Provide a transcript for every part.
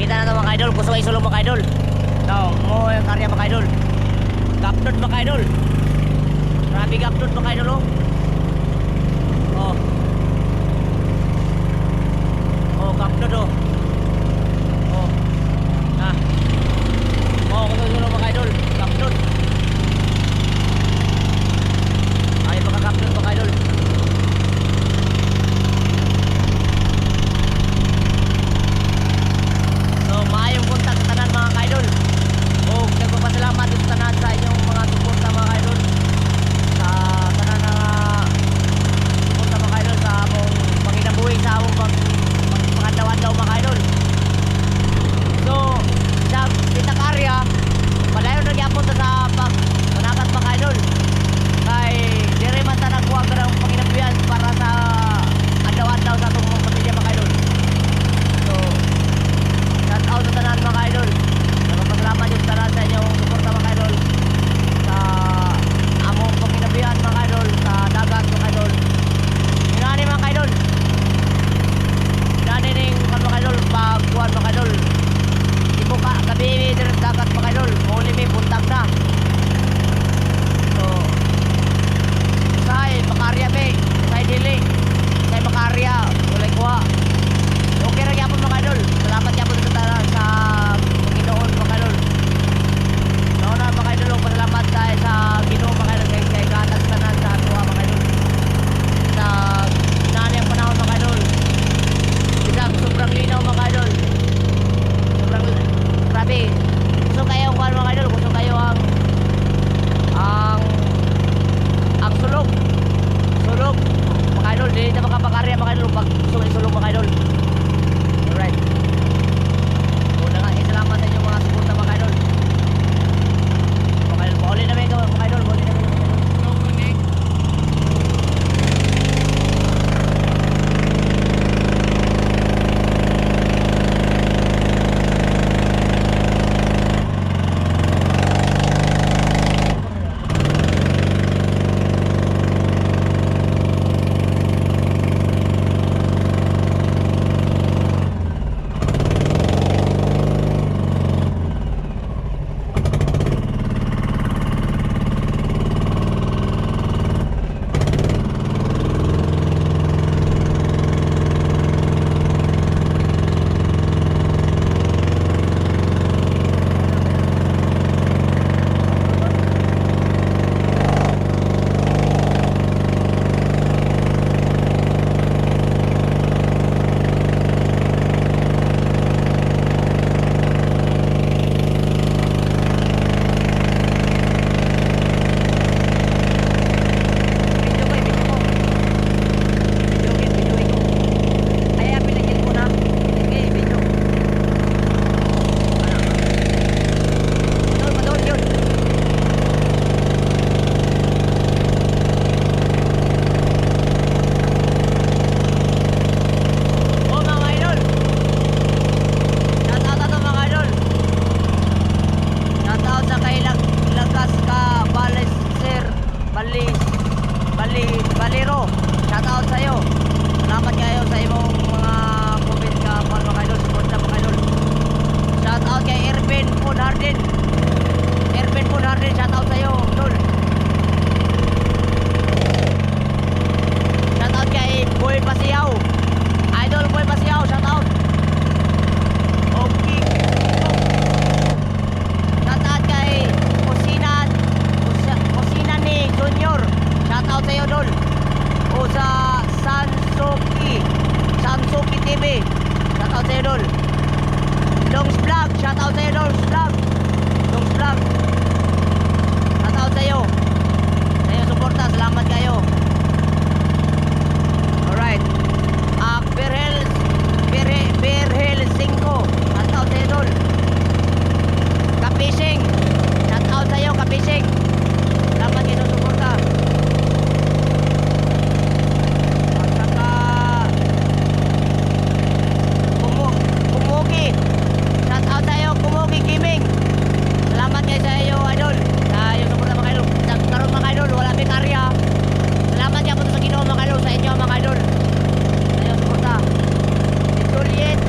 Kita na to, mga idol, kusog ay sulong, mga idol. No, mo yung karya, mga idol. Gapnod, mga idol. Grabe gapnod, mga idol, oh. Oh. Oh, gapnod, oh. Oh. Na. Oh, kusog sulong, mga idol. Gapnod. Ay, makakapnod, mga idol. So, maayong kontak sa tanan, mga kaidol. O nagpapasalamat sa tanan sa inyong mga suporta, mga kaidol. Sa tanan na suporta, mga kaidol, sa among panginabuhi, sa among pangadlaw-adlaw, mga kaidol. So, sa Pitak area, padayon na gyapon ta sa pag managat, mga kaidol. Kay dire man ta nagkuha ka ng panginabuhian para sa adlaw-adlaw sa atong mga pamilya, mga kaidol. So, shout out sa tanan, mga idol. Nagpapasalamat yung tanan sa inyong suporta, mga idol. Sa among panginabihan, mga idol, sa dagat, mga idol. Inani, mga idol. Inani ning kan, mga idol, pag kuan, mga idol. Ibo ka gabi diri sa dagat, mga idol. Muli mi buntag na. So, say makarya be, say dili. Say makarya, walay kuha. Okay ra gyapon, mga idol. Salamat gyapon sa tanan sa Panginoon, mga idol. Nauna, mga idol, og pasalamat tayo sa Ginoo, mga idol, kay gatag tanan sa atoa, mga idol. Sa nani ang panahon, mga idol. Bisag sobrang linaw, mga idol. Sobrang grabe. Gusto kayo ang kuan, mga idol, gusto kayo ang sulog. Sulog, mga idol, dili na makapakarya, mga idol, pag sulog, mga idol. Alright. Una nga, eh, salamat sa inyong mga suporta, mga idol. Mga idol, pauli na ikaw, mga idol, pauli na mga idol. No connect. Video ko, eh, video ko. Video ko, video ko. Ay, apil ko na. Sige, video. Ano? Padol, padol, yun. Oh, mga idol. Shout out ato, mga idol. Shout out sa kay Lagas ka Bales Sir Balis Bali Balero. Shout out sa iyo. Salamat kayo sa imong mga comment ka kuan, mga idol, support sa mga idol. Shout out kay Ervin Ponhardin. Ervin Ponhardin, shout out sa iyo, tol. Shout out kay Boy Pasiyaw. Idol Boy Pasiyaw, shout out. Okay. Shout out kay Kusina Kusina ni Junior. Shout out sa iyo, Dol. O sa Sansuki Sansuki TV. Shout out sa iyo, Dol. Dongs Vlog, shout out sa iyo, Dongs Vlog. Dongs Vlog. Shout out sa iyo. Sa iyo suporta, salamat kayo. Alright. Ah, Berhel Berhel 5. Shout out sa iyo, Dol. Kapising. Shout out sa iyo, Kapising. Salamat kayo sa suporta. At saka Kumugi. Shout out sa iyo, Kumugi Gaming. Salamat kayo sa iyo, idol. Sa iyo suporta, mga idol. Sa karon, mga idol, wala may karya. Salamat kayo sa Ginoo, mga idol, sa inyo, mga idol. Sa iyo suporta. Si Juliet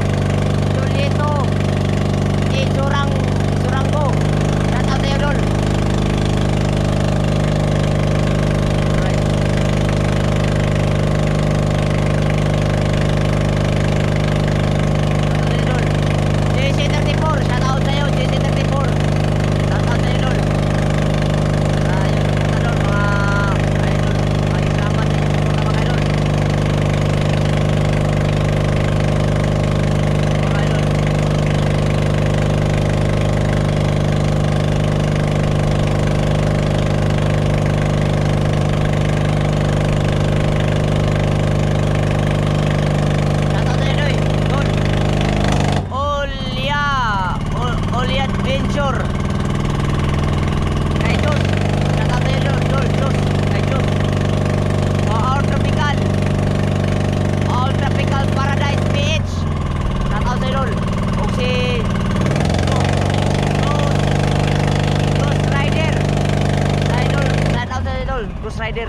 Rider.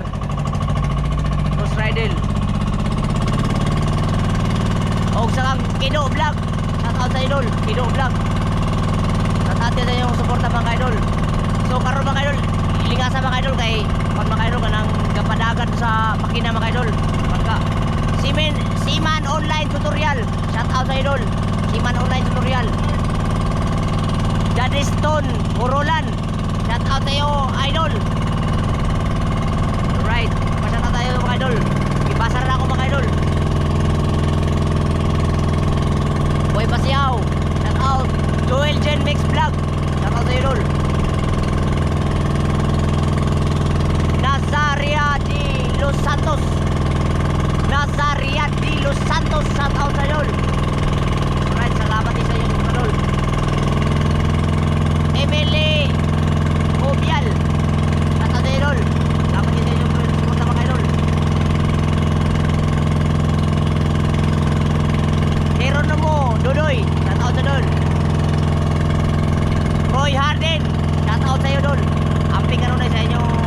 Cross Rider. Og sa kang Kido Vlog. Shout out sa idol, Kido Vlog. Shout out sa inyong suporta, mga idol. So karon, mga idol, ilingasa, mga idol, kay pag, mga idol, kanang gapadagan sa makina, mga idol. Pagka Simen Siman Online Tutorial. Shout out sa idol. Siman Online Tutorial. Jadiston Horolan. Shout out sa iyo, idol. Alright, pa-shout out tayo, mga idol. Ipasa na ako, mga idol. Boy Pasiyaw. Shout out. Joel Gen Mix Vlog. Shout out sa idol. Nazaria de Los Santos. Nazaria de Los Santos. Shout out sa idol. Alright, salamat din sa inyo, mga idol. Emily Obial. Shout out sa idol. Salamat din sa inyo suporta, mga idol. Geronimo Dudoy. Shout out sa idol. Roy Harden. Shout out sa iyo, idol. Amping karon sa inyong